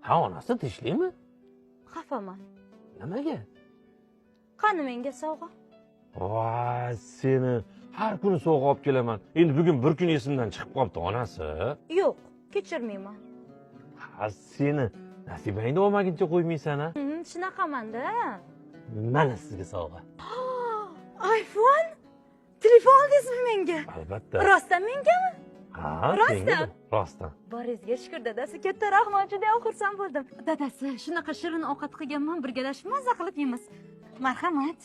Ha, onasi tinchlikmi? Xafaman. Nimaga? Qani menga sovg'a? Voy, seni har kuni sovg'a olib kelaman. Endi bugun bir kun esimdan chiqib qolibdi, onasi. Yo'q, kechirmayman. Ha, seni nasibangni olmaguncha qo'ymaysan a? Shunaqamanda. Mana sizga sovg'a. iPhone? Telefon oldingizmi menga? Albatta. Rostdan mengami? Ha, Rostdan? senga. Rostdan. Boringizga shukur dadasi, katta rahmat, juda ham xursand bo'ldim. Dadasi, shunaqa shirin ovqat qilganman, birgalashib mazza qilib yeymiz. Marhamat.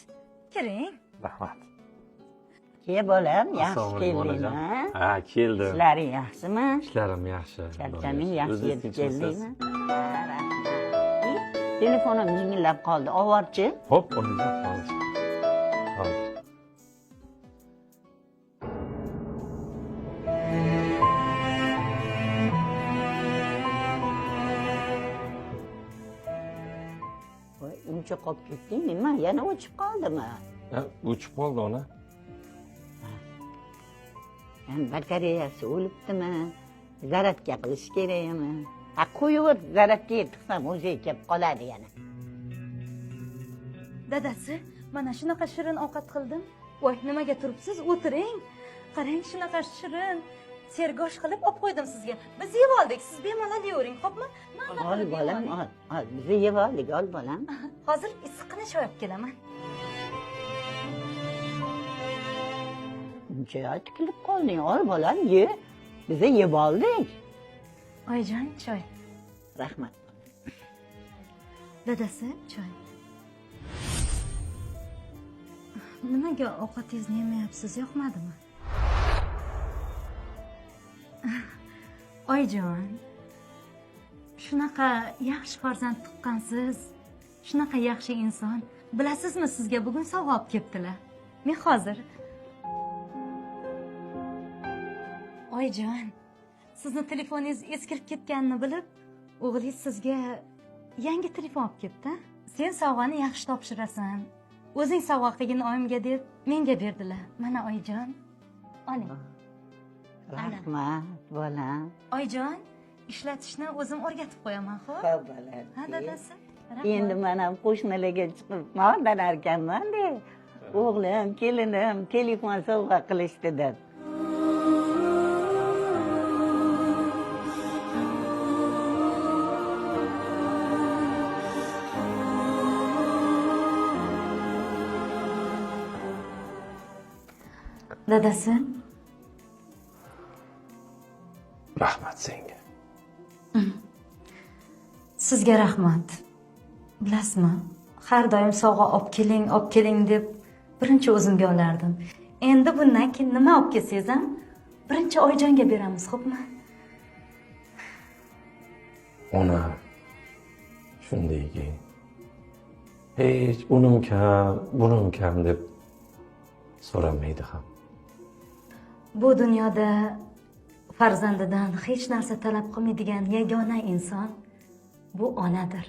Kiring. Rahmat. Ke bolam, yaxshi Assalomu alaykum, onajon. keldingmi? Ha, keldim. Ishlaring yaxshimi? Ishlarim yaxshi. Charchaming, yaxshi O'zingiz yetib tinchmisiz? keldingmi? Ha, rahmat. Telefonim jingillab qoldi. Ovorchi. Hop, onajon, hozir. Hozir. Voy, uncha qolib ketding, nima? Yana o'chib qoldimi? Ha, o'chib qoldi, ona. Yani batareyasi o'libdimi? Zaradga qilish kerakmi? Ha, qo'yaver, zaradga tiqsam o'zi kelib qoladi yana. Dadasi, mana shunaqa shirin ovqat qildim. Voy, nimaga turibsiz? O'tiring. Qarang, shunaqa shirin sergo'sht qilib olib qo'ydim sizga. Biz yeb oldik, siz bemalol yeyvering, xo'pmi? Mazza Ol qilib bolam, yeb oling. ol, ol. Biz yeb oldik, ol bolam. Hozir issiqqina choy olib kelaman. Uncha tikilib qolding, ol bolam, ye. Biz yeb oldik. Oyijon, choy. Rahmat. Dadasi, choy. Nimaga ovqatingizni yemayapsiz, yoqmadimi? Oyijon, shunaqa yaxshi farzand tuqqansiz, shunaqa yaxshi inson. Bilasizmi, sizga bugun sovg'a olib kelibdilar. Men hozir. Oyijon, sizni telefoningiz eskirib ketganini bilib, o'g'lingiz sizga yangi telefon olib kelibdi. Sen sovg'ani yaxshi topshirasan. O'zing sovg'a qilgin oyimga deb menga berdilar. Mana oyijon, oling. Rahmat, bolam. Oyijon, ishlatishni o'zim o'rgatib qo'yaman, xo'p? Xo'p, bolam. Ha, dadasi. Rahmat. Endi men ham qo'shnilarga chiqib maqtanar ekanman-da. O'g'lim, kelinim telefon sovg'a qilishdi deb. Dadasi. Rahmat senga. Sizga rahmat. Bilasizmi, har doim sovg'a olib keling, olib keling deb birinchi o'zimga olardim. Endi bundan keyin nima olib kelsangiz ham birinchi oyijonga beramiz, xo'pmi? Ona shundayki, hech unim kam, bunim kam deb so'ramaydi ham. Bu dunyoda farzandidan hech narsa talab qilmaydigan yagona inson bu onadir.